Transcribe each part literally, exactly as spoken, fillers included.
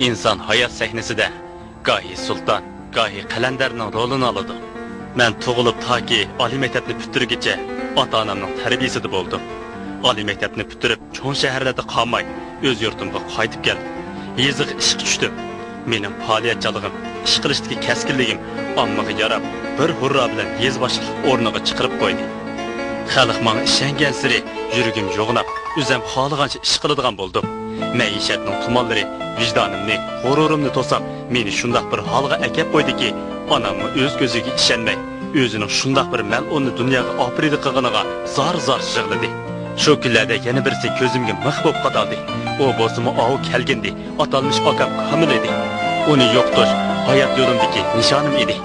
ئىنسان ھايات سەھنىسىدە گاھى سۇلتان، گاھى قەلەندەرنىڭ رولىنى ئالىدۇ. مەن تۇغۇلۇپ تاكى ئالىي مەكتەپنى پۈتتۈرگۈچە ئاتا-ئانامنىڭ تەربىيىسىدە بولدۇم. ئالىي مەكتەپنى پۈتتۈرۈپ، چوڭ شەھەرلەردە قالماي، ئۆز يۇرتۇمغا قايتىپ كەلدىم. يېزىغا ئىشقا چۈشتۈم. مېنىڭ پائالىيەتچانلىقىم، ئىش قىلىشتىكى كەسكىنلىكىم ئاممىغا ياراپ، بىر ھۇررا بىلەن يېزا باشلىقلىق ئورنىغا چىقىرىپ قويدى. خەلق ماڭا ئىشەنگەنسېرى يۈرىكىم يوغىناپ، ئۆزۈم خالىغانچە ئىش قىلىدىغان بولدۇم. مەئىشەتنىڭ تۇمانلىرى ۋىجدانىمنى، غۇرۇرۇمنى توساپ، مېنى شۇنداق بىر ھالغا ئەكەپ قويدىكى، ئاناممۇ ئۆز كۆزىگە ئىشەنمەي، ئۆزىنىڭ شۇنداق بىر مەلئۇننى دۇنياغا ئاپىرىدىغىنىغا زار-زار يىغلىدى. شۇ كۈنلەردە يەنە بىرسى كۆزۈمگە مىخ بولۇپ قادالدى. ئۇ بولسىمۇ ئاۋۇ كەلگىنىدى. ئاتالمىش ئاكام كامىل ئىدى. ئۇنى يوقىتىش ھايات يولۇمدىكى نىشانىم ئىدى.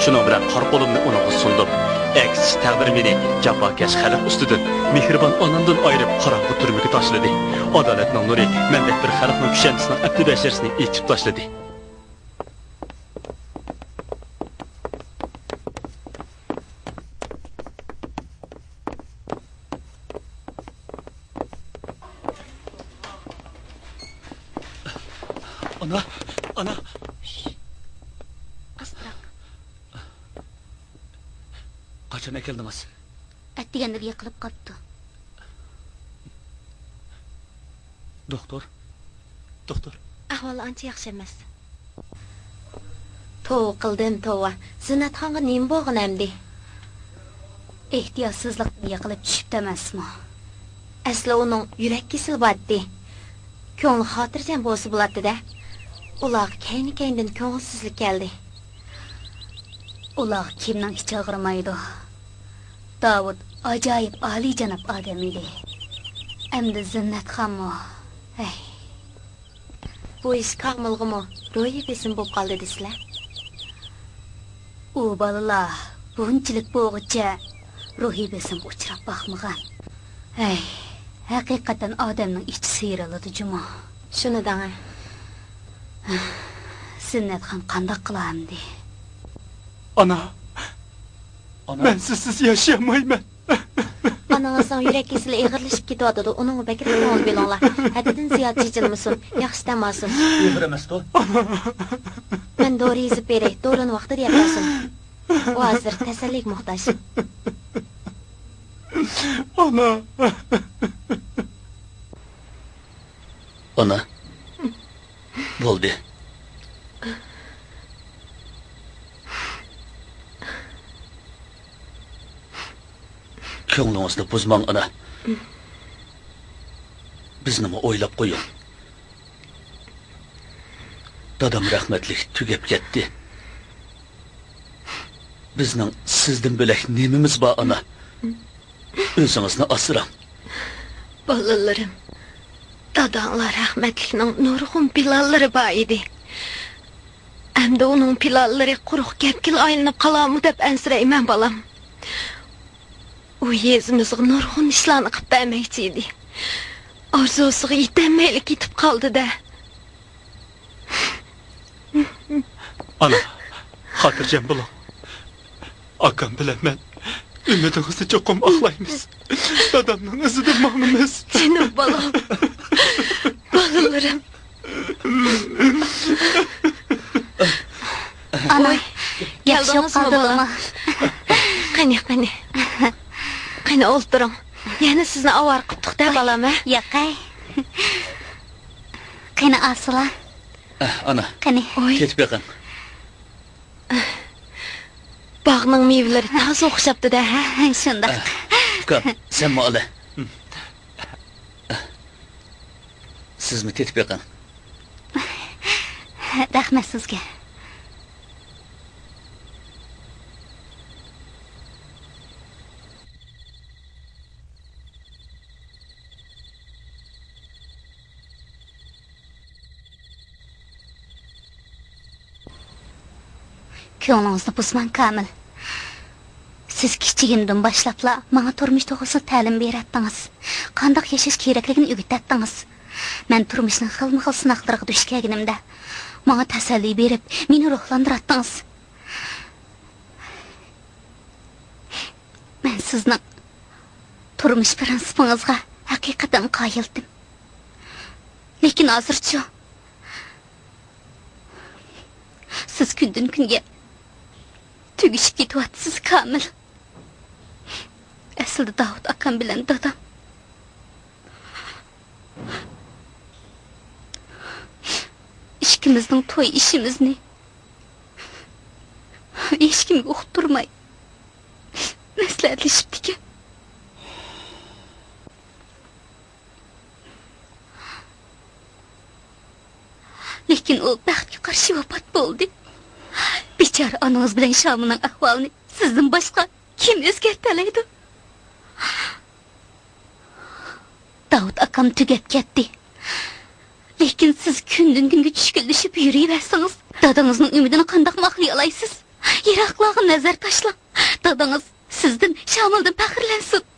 شۇنىڭ بىلەن قارا قولۇمنى ئۇنىڭغا سۇندۇم. ئەكسىچە تەقدىر مېنى جاپاكەش خەلق ئۈستىدىن، مېھرىبان ئانامدىن ئايرىپ قاراڭغۇ تۈرمىگە تاشلىدى. ئادالەتنىڭ نۇرى مەندەك بىر خەلقنىڭ كۈشەندىسىنىڭ ئەپتى بەشىرىسىنى ئېچىپ تاشلىدى. ئانا، ئانا. ئاستىراق. قاچان ئەكەلدىڭىز؟ ئەتىگەنلىرى يىقىلىپ قاپتۇ. دوختۇر، دوختۇر. ئەھۋالى ئانچە ياخشى ئەمەس. توۋا قىلدىم، توۋا. زىننەتخانغا نېمە بولغان ئەمدى؟ ئېھتىياتسىزلىقتىن يىقىلىپ چۈشۈپتۇ ئەمەسمۇ؟ ئەسلى ئۇنىڭ يۈرەك كېسىلى بارتتى. كۆڭلى خاتىرجەم بولسا بولاتتى-دە. ئۇلارغا كەينى-كەينىدىن كۆڭۈلسىزلىك كەلدى. ئۇلارغا كىمنىڭ ئىچى ئاغرىمايدۇ؟ داۋۇت ئاجايىپ ئالىيجاناب ئادەم ئىدى. ئەمدى زىننەتخانمۇ؟ ھەي. بۇ ئىش كامىلغىمۇ روھىي بېسىم بولۇپ قالدى دېسىلە. ئۇ بالىلار بۇنچىلىك بولغۇچە روھىي بېسىمغا ئۇچراپ باقمىغان. ھەي، ھەقىقەتەن ئادەمنىڭ ئىچى سىيرىلىدۇ جۇمۇ. شۇنى دەڭە. زىننەتخان قانداق قىلامدى؟ ئانا. ئانا. مەن سىزسىز ياشىيالمايمەن. ئانىڭىزنىڭ يۈرەك كېسىلى ئېغىرلىشىپ كېتىۋاتىدۇ، ئۇنىڭغا بەكرەك كۆڭۈل بۆلۈڭلار. ھەددىدىن زىيادە چېچىلمىسۇن، ياخشى دەم ئالسۇن. ئېغىر ئەمەستۇ؟ مەن دورا يېزىپ بېرەي، دورىنى ۋاقتىدا يەپ بەرسۇن. ئۇ ھازىر تەسەللىگە موھتاج. ئانا. ئانا. بولدى. كۆڭلىڭىزنى بۇزماڭ، ئانا. بىزنىمۇ ئويلاپ قويۇڭ. دادام رەھمەتلىك تۈگەپ كەتتى. بىزنىڭ سىزدىن بۆلەك نېمىمىز بار، ئانا؟ ئۆزىڭىزنى ئاسراڭ. بالىلىرىم، داداڭلار رەھمەتلىكنىڭ نۇرغۇن پىلانلىرى بار ئىدى. ئەمدى ئۇنىڭ پىلانلىرى قۇرۇق گەپكىلا ئايلىنىپ قالارمۇ دەپ ئەنسىرەيمەن، بالام. ئۇ يېزىمىزغا نۇرغۇن ئىشلارنى قىلىپ بەرمەكچى ئىدى. ئارزۇسىغا يېتەلمەيلا كېتىپ قالدى-دە. ئانا، خاتىرجەم بولۇڭ. ئاكام بىلەن مەن ئۈمىدىڭىزنى چوقۇم ئاقلايمىز. دادامنىڭ ئىزىدىن ماڭىمىز. جېنىم بالام. بالىلىرىم. ئانا، ۋاي، ياخشى بولۇپ كەلدىڭىزمۇ، قالدىڭمۇ؟ بالام؟ قېنى، قېنى. قېنى، ئولتۇرۇڭ. يەنە سىزنى ئاۋارە قىپتۇق-دە، بالام، ھە؟ ياقەي. قېنى، ئاسىلا. ئانا، قېنى. ۋاي. تېتىپ بېقىڭ. باغنىڭ مېۋىلىرى تازا ئوخشاپتۇ-دە، ھە؟ شۇنداق. ئۇكام، سەنمۇ ئالە. سىزمۇ تېتىپ بېقىڭ. رەھمەت سىزگە. كۆڭلىڭىزنى بۇزماڭ، كامىل. سىز كىچىكىمدىن باشلاپلا ماڭا تۇرمۇش توغرىسىدا تەلىم بېرەتتىڭىز. قانداق ياشاش كېرەكلىكىنى ئۆگىتەتتىڭىز. مەن تۇرمۇشنىڭ خىلمۇ خىل سىناقلىرىغا دۇچ كەلگىنىمدە، ماڭا تەسەللى بېرىپ، مېنى روھلاندۇراتتىڭىز. مەن سىزنىڭ تۇرمۇش پىرىنسىپىڭىزغا ھەقىقەتەن قايىلدىم. لېكىن ھازىرچۇ؟ كۈندىن-كۈنگە تۈگىشىپ كېتىۋاتىسىز، كامىل. ئەسلىدە داۋۇت ئاكام بىلەن دادام ئىككىمىزنىڭ توي ئىشىمىزنى ھېچكىمگە ئۇقتۇرماي مەسلىھەتلىشىپتىكەن. لېكىن ئۇ بەختكە قارشى ۋاپات بولدى. بىچارە ئانىڭىز بىلەن شامىلنىڭ ئەھۋالىنى سىزدىن باشقا كىم ئۆزگەرتەلەيدۇ؟ داۋۇت ئاكام تۈگەپ كەتتى. لېكىن سىز كۈندىن-كۈنگە چۈشكۈنلىشىپ يۈرۈۋەرسىڭىز، دادىڭىزنىڭ ئۈمىدىنى قانداقمۇ ئاقلىيالايسىز؟ يىراقلارغا نەزەر تاشلاڭ. دادىڭىز سىزدىن، شامىلدىن پەخىرلەنسۇن.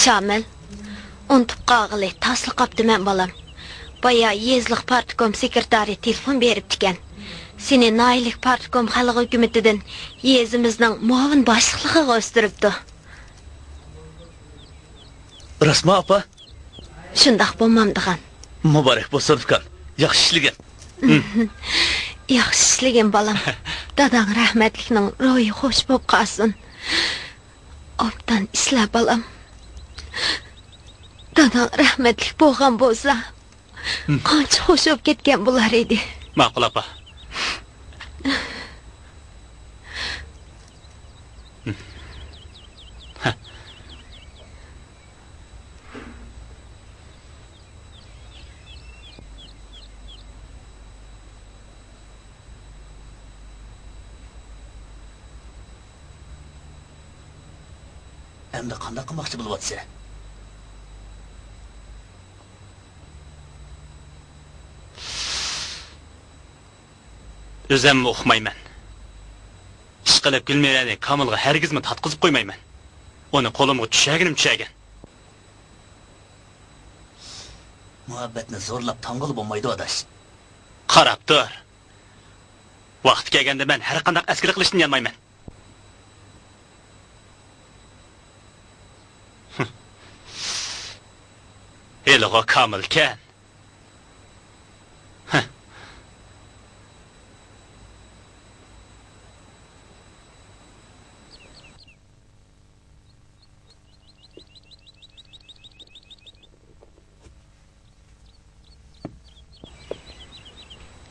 شامىل، ئۇنتۇپ قالغىلى تاسلا قاپتىمەن، بالام. بايا يېزىلىق پارتكوم سېكرېتارى تېلېفون بېرىپتىكەن. سېنى ناھىيىلىك پارتكوم خەلق ھۆكۈمىتىدىن يېزىمىزنىڭ مۇئاۋىن باشلىقلىقىغا ئۆستۈرۈپتۇ. راستمۇ، ئاپا؟ شۇنداق بولمامدىغان. مۇبارەك بولسۇن، ئۇكام. ياخشى ئىشلىگىن. ياخشى ئىشلىگىن، بالام. داداڭ رەھمەتلىكنىڭ روھى خوش بولۇپ قالسۇن. ئوبدان ئىشلە، بالام. داداڭ رەھمەتلىك بولغان بولسا، قانچە خوش بولۇپ كەتكەن بولار ئىدى. ماقۇل، ئاپا. ئەمدى قانداق قىلماقچى بولۇۋاتىسەن؟ ئۆزەممۇ ئۇقمايمەن. ئىشقىلىپ، گۈلمىرەنى كامىلغا ھەرگىزمۇ تارتقۇزۇپ قويمايمەن. ئۇنى قولۇمغا چۈشۈرگىنىم چۈشۈرگەن. مۇھەببەتنى زورلاپ تاڭغىلى بولمايدۇ، ئاداش. قاراپ تۇر. ۋاقتى كەلگەندە مەن ھەر قانداق ئەسكىلىك قىلىشتىن يانمايمەن. ھېلىغۇ كامىلكەن.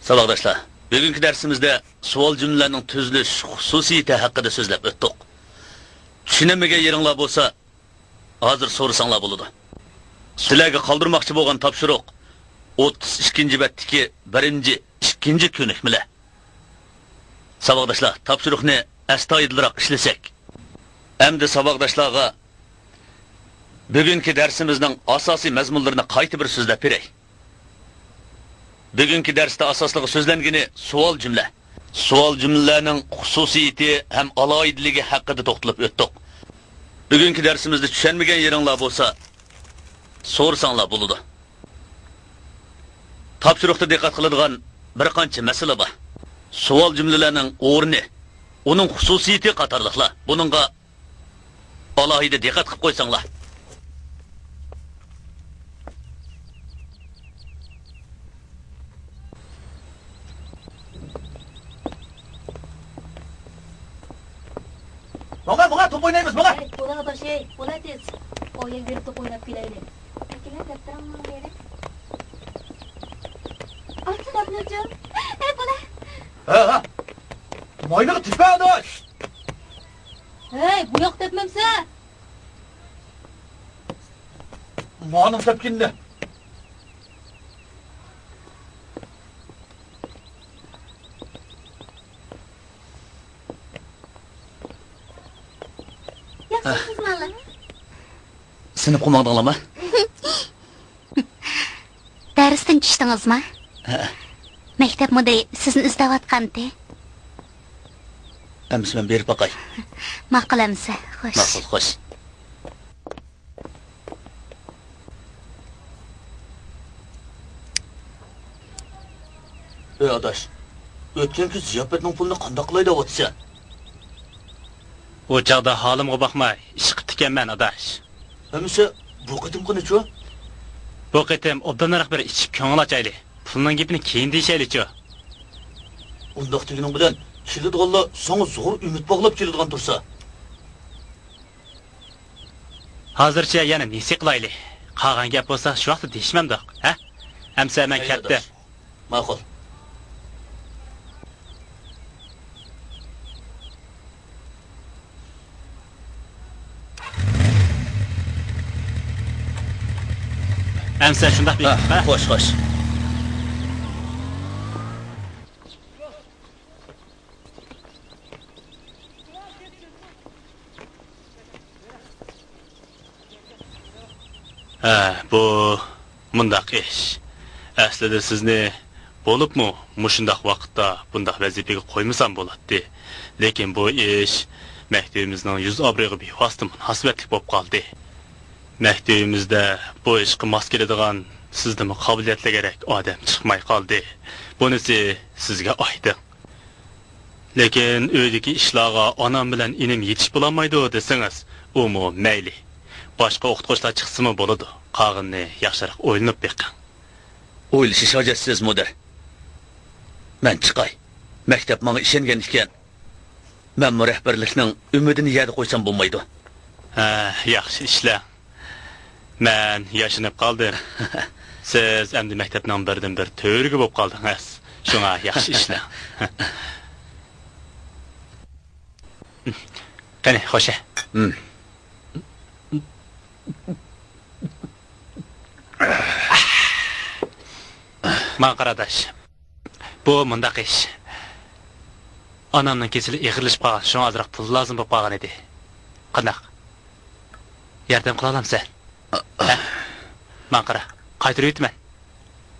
ساۋاقداشلار، بۈگۈنكى دەرسىمىزدە سوئال جۈملىلەرنىڭ تۈزۈلۈش خۇسۇسىيىتى ھەققىدە سۆزلەپ ئۆتتۇق. چۈشىنەلمىگەن يېرىڭلار بولسا، ھازىر سورىساڭلار بولىدۇ. سىلەرگە قالدۇرماقچى بولغان تاپشۇرۇق ئوتتۇز ئىككىنچى بەتتىكى بىرىنچى، ئىككىنچى كۆنۈكمىلەر. ساۋاقداشلار، تاپشۇرۇقنى ئەستايىدىلراق ئىشلىسەك. ئەمدى ساۋاقداشلارغا بۈگۈنكى دەرسىمىزنىڭ ئاساسىي مەزمۇنلىرىنى قايتا بىر سۆزلەپ بېرەي. بۈگۈنكى دەرستە ئاساسلىقى سۆزلەنگىنى سوئال جۈملە. سوئال جۈملىلەرنىڭ خۇسۇسىيىتى ھەم ئالاھىدىلىكى ھەققىدە توختىلىپ ئۆتتۇق. بۈگۈنكى دەرسىمىزدە چۈشەنمىگەن يېرىڭلار بولسا، سورىساڭلار بولىدۇ. تاپشۇرۇقتا دىققەت قىلىدىغان بىر قانچە مەسىلە بار. سوئال جۈملىلەرنىڭ ئورنى، ئۇنىڭ خۇسۇسىيىتى قاتارلىقلار. بۇنىڭغا ئالاھىدە دىققەت قىلىپ قويساڭلار. ماڭا، ماڭا، توپ ئوينايمىز، ماڭا! ھەي، بولا ئاداش، ھەي، بولا تېز. ئۇ يەرگە بېرىپ توپ ئويناپ كېلەيلى. ئەكېلە دەپتىرىڭنى بېرىپ. ئاي، كىتابنىچۇ؟ ھەي، بولا. ھە، ھە. ماينىغا تۈشمە ئاداش! ھەي، بۇ ياق دەپمەمسە! مانىڭ سەپكىنىدە. ياخشىمۇسىز بالىلار؟ سىنىپقا ماڭدىڭلارمۇ؟ دەرستىن چۈشتىڭىزمۇ؟ ھە. مەكتەپ مۇدىرى سىزنى ئىزدەۋاتقانتى. ئەمىسە مەن بېرىپ باقاي. ماقۇل ئەمىسە، خوش. ماقۇل، خوش. ئەي ئاداش، ئۆتكەنكى زىياپەتنىڭ پۇلىنى قانداق قىلاي دەۋاتىسەن؟ ئۇ چاغدا ھالىمغا باقماي ئىش قىپتىكەنمەن ئاداش. ئەمىسە بۇ قېتىمقىنىچۇ؟ بۇ قېتىم ئوبدانراق بىر ئىچىپ كۆڭۈل ئاچايلى. پۇلنىڭ گېپىنى كېيىن دېيىشەيلىچۇ؟ ئۇنداق دېگىنىڭ بىلەن كېلىدىغانلار ساڭا زور ئۈمىد باغلاپ كېلىدىغان تۇرسا. ھازىرچە يەنە نېسى قىلايلى. قالغان گەپ بولسا شۇ ۋاقىتتا دېيىشمەمدۇق، ھە؟ ئەمسە مەن كەتتىم. ماقۇل. ئەمسە شۇنداق بېكىت، ھە؟ خوش، خوش. ھە، بۇ مۇنداق ئىش. ئەسلىدە سىزنى، بولۇپمۇ مۇشۇنداق ۋاقىتتا بۇنداق ۋەزىپىگە قويمىسام بولاتتى. لېكىن بۇ ئىش مەكتىۋىمىزنىڭ يۈز ئابرۇيىغا بىۋاسىتە مۇناسىۋەتلىك بولۇپ قالدى. مەكتىۋىمىزدە بۇ ئىشقا ماس كېلىدىغان سىزدىنمۇ قابىلىيەتلىكرەك ئادەم چىقماي قالدى. بۇنىسى سىزگە ئايدىڭ. لېكىن ئۆيدىكى ئىشلارغا ئانام بىلەن ئىنىم يېتىشىپ بولالمايدۇ دېسىڭىز، ئۇمۇ مەيلى. باشقا ئوقۇتقۇچىلار چىقسىمۇ بولىدۇ. قالغىنىنى ياخشىراق ئويلىنىپ بېقىڭ. ئويلىشىش ھاجەتسىز، مۇدىر. مەن چىقاي. مەكتەپ ماڭا ئىشەنگەن ئىكەن. مەنمۇ رەھبەرلىكنىڭ ئۈمىدىنى يەردە قويسام بولمايدۇ. ھە، ياخشى ئىشلەڭ. مەن ياشىنىپ قالدىم. سىز ئەمدى مەكتەپنىڭ بىردىنبىر تۈۋرۈكى بولۇپ قالدىڭىز. شۇڭا ياخشى ئىشلەڭ. قېنى، خوشە. ماڭا قارا، ئاداش. بۇ مۇنداق ئىش. ئانامنىڭ كېسىلى ئېغىرلىشىپ قالغان، شۇڭا ئازراق پۇل لازىم بولۇپ قالغان ئىدى. قانداق؟ ياردەم قىلالامسەن؟ ھە؟ ماڭا قارا، قايتۇرۇۋېتىمەن.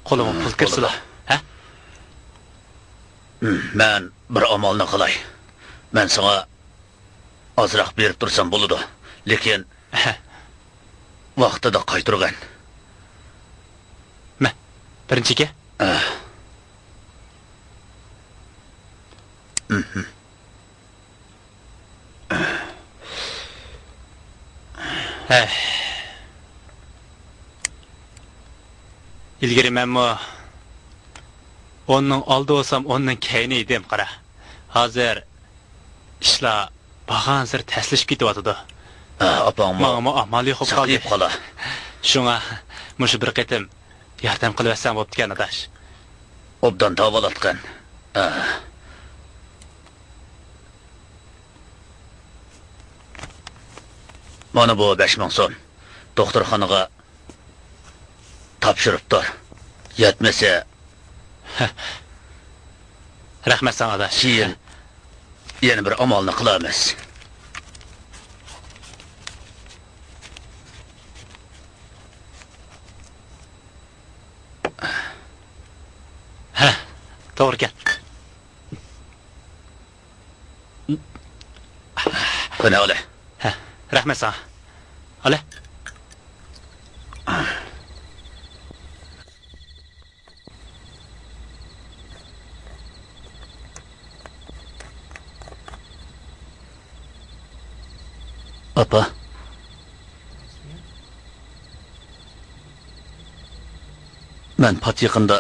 قولۇڭغا پۇل كىرسىلا. ھە؟ مەن بىر ئامالنى قىلاي. مەن ساڭا ئازراق بېرىپ تۇرسام بولىدۇ. لېكىن ۋاقتىدا قايتۇرغىن. مە، بىرىنچىگە. ھەي. ئىلگىرى مەنمۇ ئوننىڭ ئالدى بولسام، ئوننىڭ كەينى ئىدىم، قارا. ھازىر ئىشلار بارغانسېرى تەسلىشىپ كېتىۋاتىدۇ. ھە، ئاپاڭمۇ ماڭىمۇ ئامال يوق بولۇپ قالدى. ساقىيىپ قالا. شۇڭا مۇشۇ بىر قېتىم ياردەم قىلىۋەتسەڭ بوپتىكەن، ئاداش. ئوبدان داۋالاتقىن. ھە. مانا بۇ بەش مىڭ سوم. دوختۇرخانىغا تاپشۇرۇپ تۇر. يەتمىسە، رەھمەت ساڭا، ئاداش. كېيىن يەنە بىر ئامالنى قىلارمىز. ھە، توغرىكەن. قېنى، ئالە. ھە، رەھمەت ساڭا. ئالە. ئاپا. مەن پات يېقىندا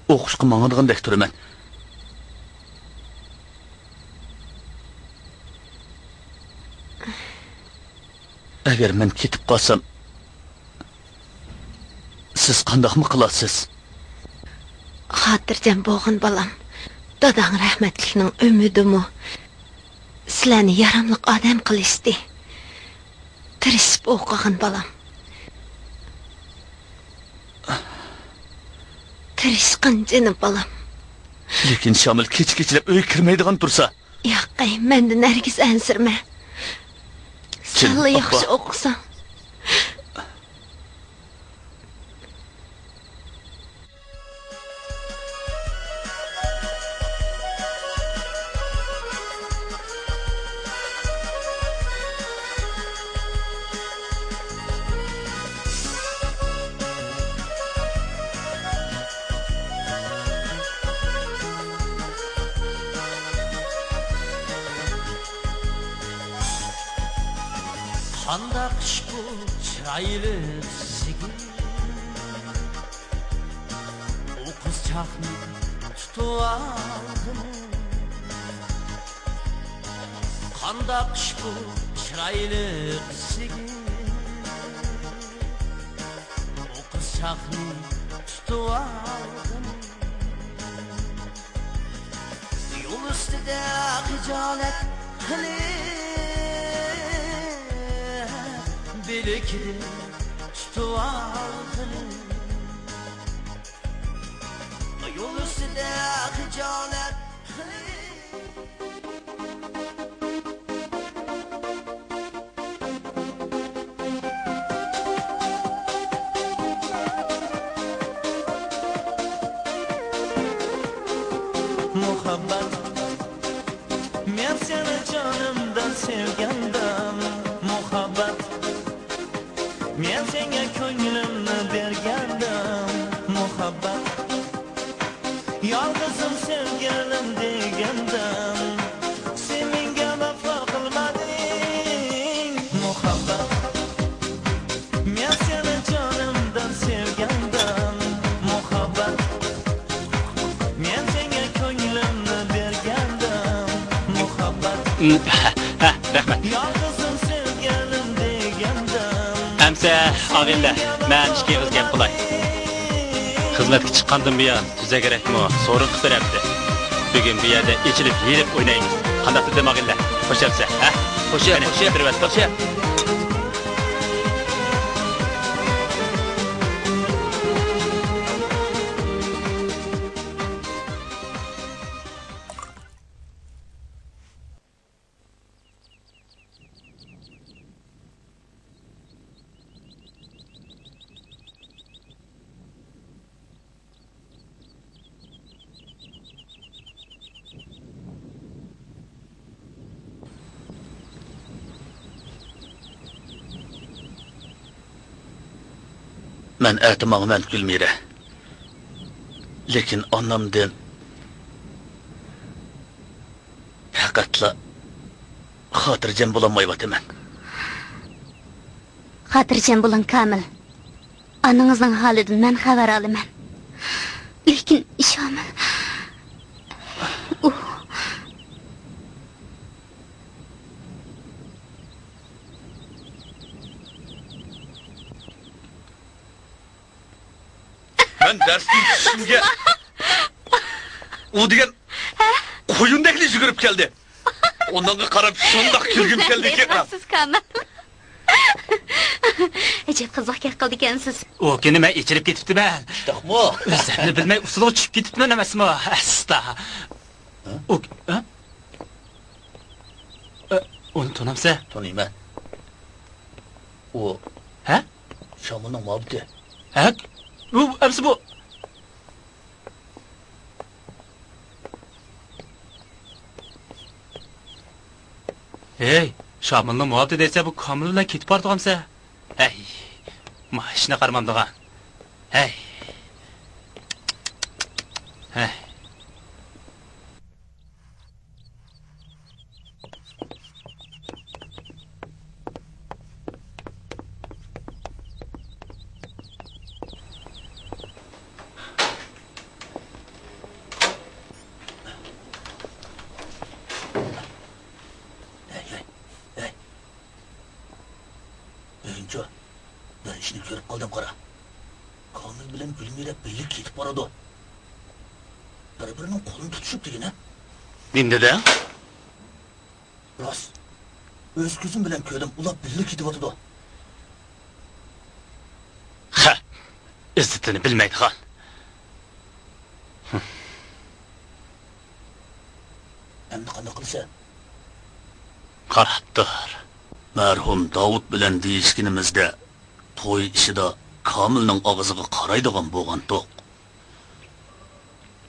ئوقۇشقا ماڭىدىغاندەك تۇرىمەن. ئەگەر مەن كېتىپ قالسام، سىز قانداقمۇ قىلارسىز؟ خاتىرجەم بولغىن، بالام. داداڭ رەھمەتلىكنىڭ ئۈمىدىمۇ سىلەرنى ياراملىق ئادەم قىلىشتى. تىرىشىپ ئوقۇغىن، بالام. تىرىشقىن، جېنىم بالام. لېكىن شامىل كېچە-كېچىلەپ ئۆيگە كىرمەيدىغان تۇرسا. ياقەي، مەندىن ھەرگىز ئەنسىرىمە. جېنىم سەنلا ئاپا. ياخشى ئوقۇساڭ. قانداق ئىش بۇ چىرايلىق سىگىت؟ ئۇ قىزچاقنى تۇتۇۋالغىنى. قانداق ئىش بۇ چىرايلىق سىگىت؟ ئۇ قىزچاقنى تۇتۇۋالغىنى. يول ئۈستىدە خىجالەت قىلىپ، بىلىكىدىن تۇتۇۋالغىنى. يول ئۈستىدە خىجالەت قىلىپ. مۇھەببەت، مەن سېنى جانىمدىن سۆيگەندىم، مۇھەببەت. مەن ساڭا كۆڭلۈمنى بەرگەندىم، مۇھەببەت. يالغۇزۇم سۆيگۈلۈم دېگەندىم، سەن ماڭا ۋاپا قىلمىدىڭ، مۇھەببەت. مەن سېنى جانىمدىن سۆيگەندىم، مۇھەببەت. مەن ساڭا كۆڭلۈمنى بەرگەندىم، مۇھەببەت. ھە، ھە، رەھمەت. يالغۇزۇم سۆيگۈلۈم دېگەندىم. ئەمسە، ئاغىنىلەر، مەن ئىككى ئېغىز گەپ قىلاي. خىزمەتكە چىققاندىن بۇيان، تۈزەكرەكمۇ سورۇن قىلىپ بېرەتتى. بۈگۈن بۇ يەردە ئېچىلىپ، يېرىپ ئوينايمىز. قانداق دېدىم، ئاغىنىلەر؟ خوش ئەمسە، ھە؟ خوش، قېنى، خوش، كىرىۋەت. خوش. مەن ئەتە ماڭىمەن، گۈلمىرە. لېكىن ئانامدىن پەقەتلا خاتىرجەم بولالمايۋاتىمەن. خاتىرجەم بولۇڭ، كامىل. ئانىڭىزنىڭ ھالىدىن مەن خەۋەر ئالىمەن. لېكىن شامىل، ئۇ مەن دەرستىن چۈشۈشۈمگە ئۇ دېگەن قۇيۇندەكلا يۈگۈرۈپ كەلدى. ئۇنىڭغا قاراپ شۇنداق كۈلگۈم كەلدىكى. ئېسىقسىز، كامىل. ئەجەب قىزىق گەپ قىلدىكەنسىز. ئۇ كۈنى مەن ئېچىلىپ كېتىپتىمەن. شۇنداقمۇ؟ ئۆزۈممۇ بىلمەي ئۇسسۇلغا چۈشۈپ كېتىپتىمەن ئەمەسمۇ؟ ئەستا. ھە؟ ئۇ، ھە؟ ئە، ئۇنى تونۇمسەن؟ تونۇيمەن. ئۇ، ھە؟ شامىلنىڭ مۇھەببىتى. ھە؟ ئۇ ئەمسە بۇ. ھەي، شامىلنىڭ مۇھەببىتى دېسە بۇ كامىل بىلەن كېتىپ بارىدىغانسە؟ ھەي، ما ئىشنى قارىمامدىغان. ھەي. ھەي. ھەي، ھەي، ھەي. ئۆزۈڭچۇ؟ بىر ئىشنى كۆرۈپ قالدىم، قارا. كامىل بىلەن گۈلمىرە بىللە كېتىپ بارىدۇ. بىر-بىرىنىڭ قولىنى تۇتۇشۇپ دېگىنە. نېمە دېدىڭ؟ راست. ئۆز كۆزۈم بىلەن كۆردۈم، ئۇلار بىللە كېتىۋاتىدۇ. خە، ئىززىتىنى بىلمەيدىغان. ئەمدى قانداق قىلىسەن؟ قاراپ تۇر. مەرھۇم داۋۇت بىلەن دېيىشكىنىمىزدە، توي ئىشىدا كامىلنىڭ ئاغزىغا قارايدىغان بولغانتۇق.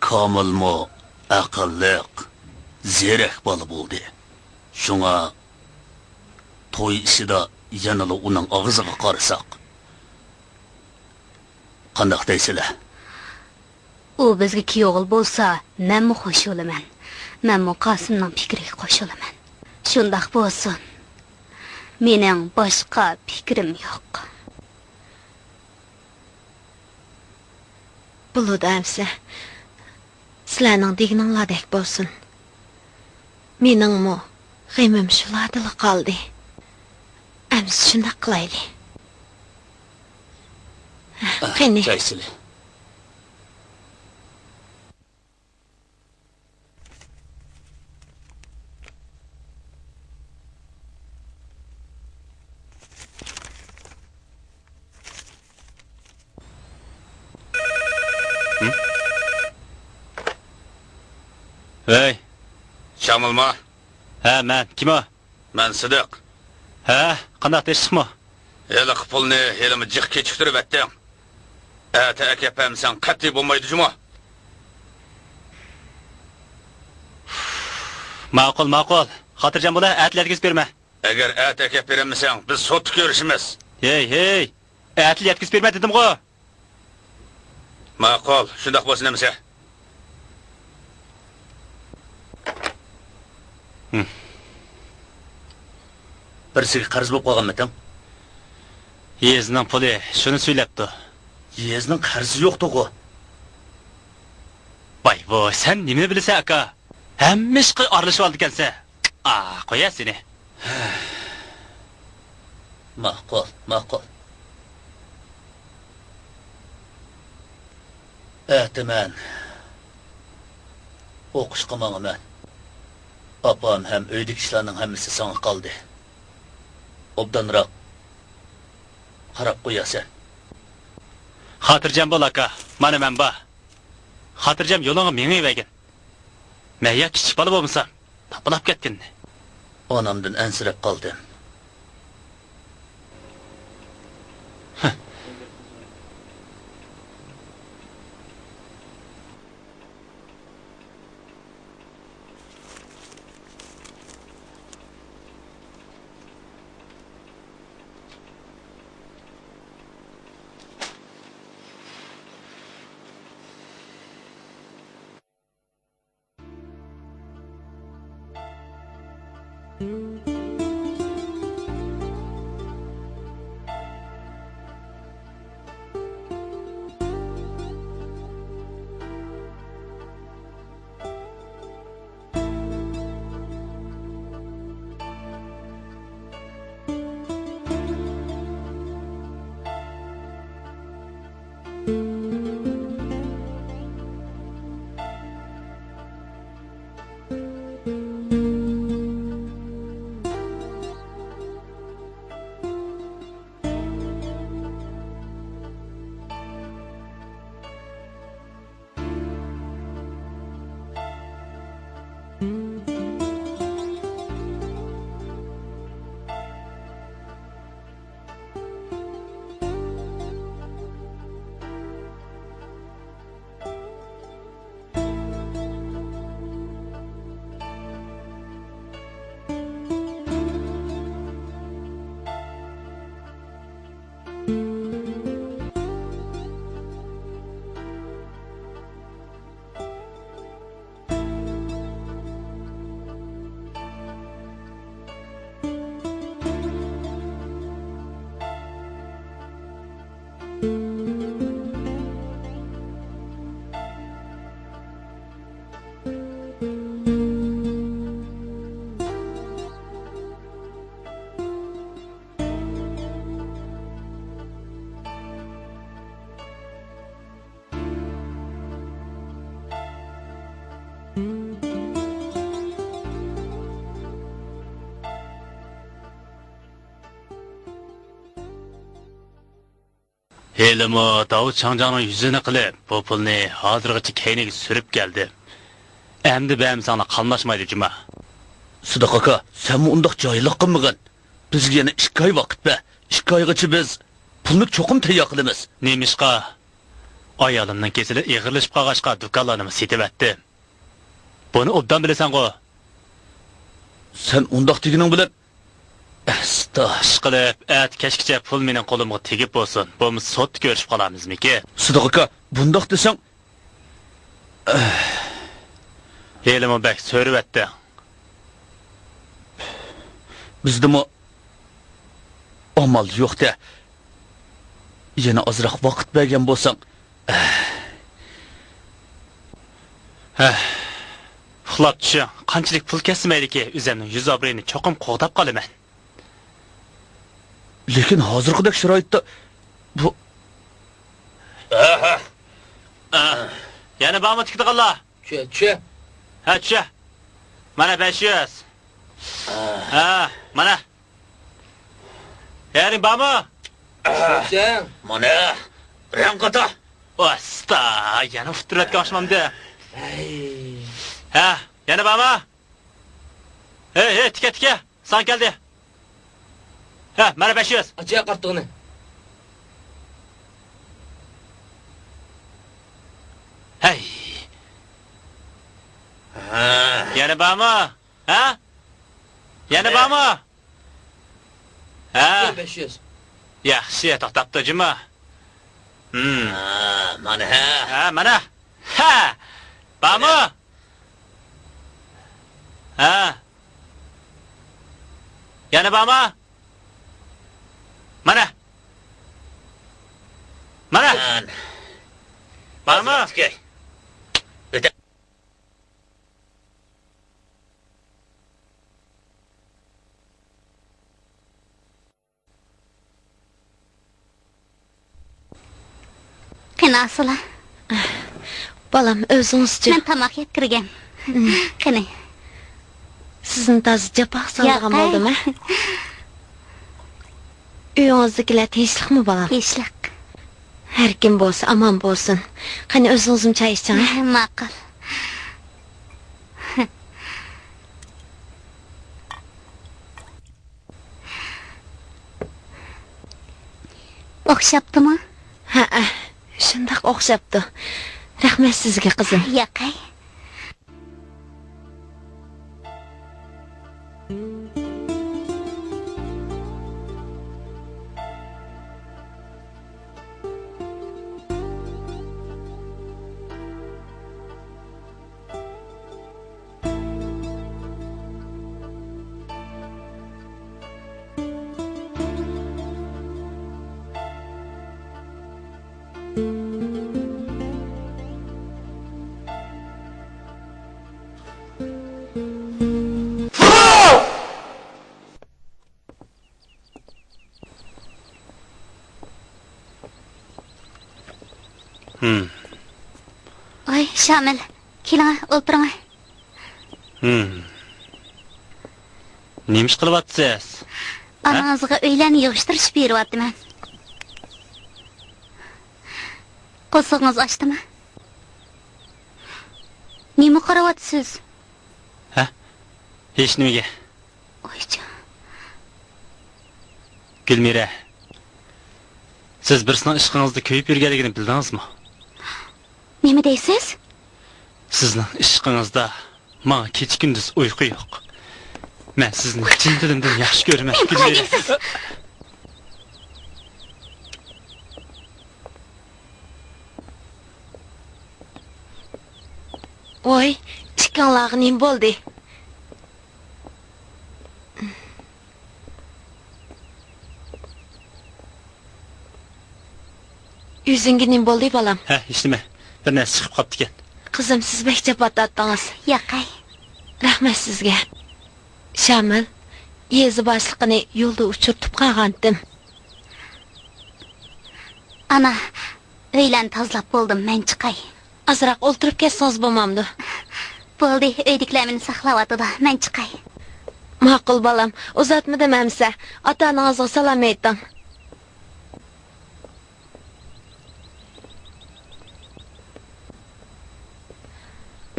كامىلمۇ ئەقىللىق، زېرەك بالا بولدى. شۇڭا توي ئىشىدا يەنىلا ئۇنىڭ ئاغزىغا قارىساق. قانداق دەيسىلە؟ ئۇ بىزگە كۈيئوغۇل بولسا، مەنمۇ خوش بولىمەن. مەنمۇ قاسىمنىڭ پىكرىگە قوشۇلىمەن. شۇنداق بولسۇن. مېنىڭ باشقا پىكرىم يوق. بولىدۇ ئەمىسە. سىلەرنىڭ دېگىنىڭلاردەك بولسۇن. مېنىڭمۇ غېمىم شۇلاردىلا قالدى. ئەمىسە شۇنداق قىلايلى. قېنى. چاي سېلى. ھەي. شامىلما؟ ھە، مەن. كىم ئۇ؟ مەن سىدىق. ھە، قانداق، تىنچلىقمۇ؟ ھېلىقى پۇلنى ھېلىمۇ جىق كېچىكتۈرۈۋەتتىڭ. ئەتە ئەكەپ بەرمىسەڭ قەتئىي بولمايدۇ جۇمۇ. ماقۇل، ماقۇل. خاتىرجەم بول، ئەتىلا يەتكۈزۈپ بېرىمەن. ئەگەر ئەتە ئەكەپ بېرەلمىسەڭ، بىز سوتتا كۆرۈشىمىز. ھەي، ھەي. ئەتىلا يەتكۈزۈپ بېرىمەن دېدىمغۇ. ماقۇل، شۇنداق بولسۇن ئەمىسە. ھىم. بىرسىگە قەرز بولۇپ قالغانمىتىڭ؟ يېزىنىڭ پۇلى شۇنى سۈيلەپتۇ. يېزىنىڭ قەرزى يوقتۇغۇ. ۋاي، ۋاي، سەن نېمىنى بىلىسەن، ئاكا؟ ھەممە ئىشقا ئارىلىشىۋالىدىكەنسەن. ئا، قويە سېنى. ماقۇل، ماقۇل. ئەتە مەن ئوقۇشقا ماڭىمەن. ئاپام ھەم ئۆيدىكى ئىشلارنىڭ ھەممىسى ساڭا قالدى. ئوبدانراق قاراپ قويارسەن. خاتىرجەم بول، ئاكا. مانا مەن بار. خاتىرجەم يولۇڭغا مېڭىۋەرگىن. مەن يا كىچىك بالا بولمىسام، تاپىلاپ كەتكىنىنى. ئانامدىن ئەنسىرەپ قالدىم. ھېلىمۇ داۋۇت شاڭجاڭنىڭ يۈزىنى قىلىپ، بۇ پۇلنى ھازىرغىچە كەينىگە سۈرۈپ كەلدى. ئەمدى بەرمىسەڭلار قاملاشمايدۇ جۇما. سىدىق ئاكا، سەنمۇ ئۇنداق جاھىللىق قىلمىغىن. بىزگە يەنە ئىككى ئاي ۋاقىت بەر. ئىككى ئايغىچە بىز پۇلنى چوقۇم تەييار قىلىمىز. نېمىشقا؟ ئايالىمنىڭ كېسىلى ئېغىرلىشىپ قالغاچقا دۇكانلارنىمۇ سېتىۋەتتىم. بۇنى ئوبدان بىلىسەنغۇ؟ سەن ئۇنداق دېگىنىڭ بىلەن ئەستا. ئىشقىلىپ، ئەتە كەچكىچە پۇل مېنىڭ قولۇمغا تېگىپ بولسۇن، بولمىسا سوتتا كۆرۈشۈپ قالارمىزمىكى؟ سىدىق ئاكا، بۇنداق دېسەڭ. ھېلىمۇ بەك سۆرىۋەتتىڭ. بىزدىمۇ ئامال يوق-دە. يەنە ئازراق ۋاقىت بەرگەن بولساڭ. ھە، ئۇخلاپ چۈشۈڭ. قانچىلىك پۇل كەتسە مەيلىكى، ئۆزۈمنىڭ يۈز-ئابرۇيىنى چوقۇم قوغداپ قالىمەن. لېكىن ھازىرقىدەك شارائىتتا بۇ. ئاھا. ئاھ. يەنە بارمۇ تىكىدىغانلار؟ چۈشە، چۈشە. ھە، چۈشە. مانا بەش يۈز. ھە، مانا. يەنە بارمۇ؟ چۈشە. مانا، رەڭ قاتا. ئاستا، يەنە ئۇتتۇرۇۋەتكەن ئوخشىمامدۇ؟ ھەي. ھە، يەنە بارمۇ؟ ھەي، ھەي، تىكە، تىكە. ساڭا كەلدى. ھە، مانا بەش يۈز. ئاچە قارتۇقنى. ھەي. ھە. يەنە بارمۇ؟ ھە؟ يەنە بارمۇ؟ ھە؟ بەش يۈز. ياخشى، توختاپتۇ جۇمۇ. ھىم. ھە، مانا ھە. ھە، مانا. ھە. بارمۇ؟ ھە. يەنە بارمۇ؟ مانا. مانا. بارمۇ؟ قېنى، ئاسىلا. بالام، ئۆزىڭىزچۇ؟ مەن تاماق يەپ كىرگەن. قېنى. سىزنى تازا جاپاغا سالىدىغان بولدۇم، ھە؟ ئۆيىڭىزدىكىلەر تىنچلىقمۇ، بالام؟ تىنچلىق. ھەر كىم بولسا ئامان بولسۇن. قېنى، ئۆزىڭىزمۇ چاي ئىچىڭ، ھە؟ ماقۇل. ئوخشاپتىمۇ؟ ھەئە، شۇنداق ئوخشاپتۇ. رەھمەت سىزگە، قىزىم. ياقەي. ھىم. ۋاي، شامىل، كېلىڭە، ئولتۇرۇڭە. ھىم. نېمە ئىش قىلىۋاتىسىز؟ ھە؟ ئانىڭىزغا ئۆيلەرنى يىغىشتۇرۇشۇپ بېرىۋاتىمەن. قورسىقىڭىز ئاچتىمۇ؟ نېمە قاراۋاتىسىز؟ ھە؟ ھېچنېمىگە. ئويجان. گۈلمىرە، سىز بىرسىنىڭ ئىشقىڭىزدا كۆيۈپ يۈرگەنلىكىنى بىلدىڭىزمۇ؟ نېمە دەيسىز؟ سىزنىڭ ئىشقىڭىزدا ماڭا كېچە-كۈندۈز ئۇيقۇ يوق. مەن سىزنى چىن دىلىمدىن ياخشى كۆرىمەن، نېمە قىلاي گۈلمىرە. دەيسىز؟ ۋوي، ئىككىڭلارغا نېمە بولدى؟ يۈزۈڭگە نېمە بولدى، بالام؟ ھە، ھېچنېمە. بىر نەرسە چىقىپ قاپتىكەن. قىزىم، سىز بەك جاپا تارتتىڭىز. ياقەي. رەھمەت سىزگە. شامىل، يېزا باشلىقىنى يولدا ئۇچرىتىپ قالغانتىم. ئانا، ئۆيلەرنى تازىلاپ بولدۇم، مەن چىقاي. ئازراق ئولتۇرۇپ كەتسىڭىز بولمامدۇ؟ بولدى، ئۆيدىكىلەر مېنى ساقلاۋاتىدۇ، مەن چىقاي. ماقۇل، بالام، ئۇزاتمىدىم ئەمىسە. ئاتا-ئانىڭىزغا سالام ئېيتىڭ.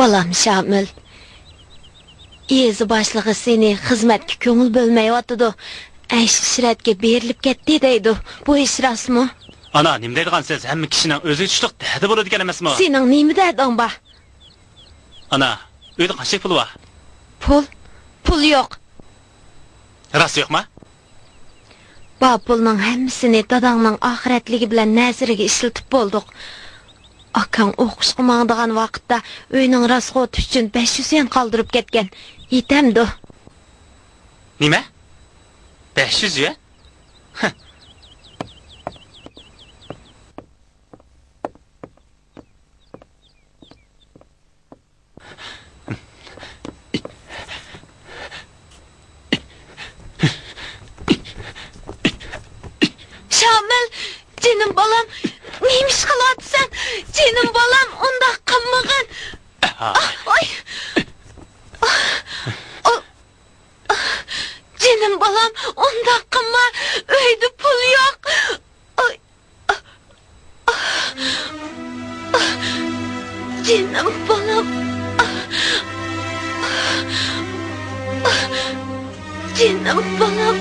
بالام شامىل، يېزا باشلىقى سېنى خىزمەتكە كۆڭۈل بۆلمەيۋاتىدۇ، ئەيش-ئىشرەتكە بېرىلىپ كەتتى دەيدۇ. بۇ ئىش راستمۇ؟ ئانا، نېمە دەيدىغانسىز؟ ھەممە كىشىنىڭ ئۆزىگە چۈشلۈك دەردى بولىدىكەن ئەمەسمۇ؟ سېنىڭ نېمە دەردىڭ بار؟ ئانا، ئۆيدە قانچىلىك پۇل بار؟ پۇل؟ پۇل يوق. راست يوقما؟ بار پۇلنىڭ ھەممىسىنى داداڭنىڭ ئاخىرەتلىكى بىلەن نەزىرىگە ئىشلىتىپ بولدۇق. ئاكاڭ ئوقۇشقا ماڭىدىغان ۋاقىتتا ئۆينىڭ راسخوتى ئۈچۈن بەش يۈز يۈەن قالدۇرۇپ كەتكەن. يېتەمدۇ؟ نېمە؟ بەش يۈز يۈەن؟ شامىل، جېنىم بالام، نېمە ئىش قىلىۋاتىسەن؟ جېنىم بالام، ئۇنداق قىلمىغىن. ئاھ، ئاي. ئاھ، ئاھ، جېنىم بالام، ئۇنداق قىلما. ئۆيدە پۇل يوق. ئاي. جېنىم بالام. جېنىم بالام.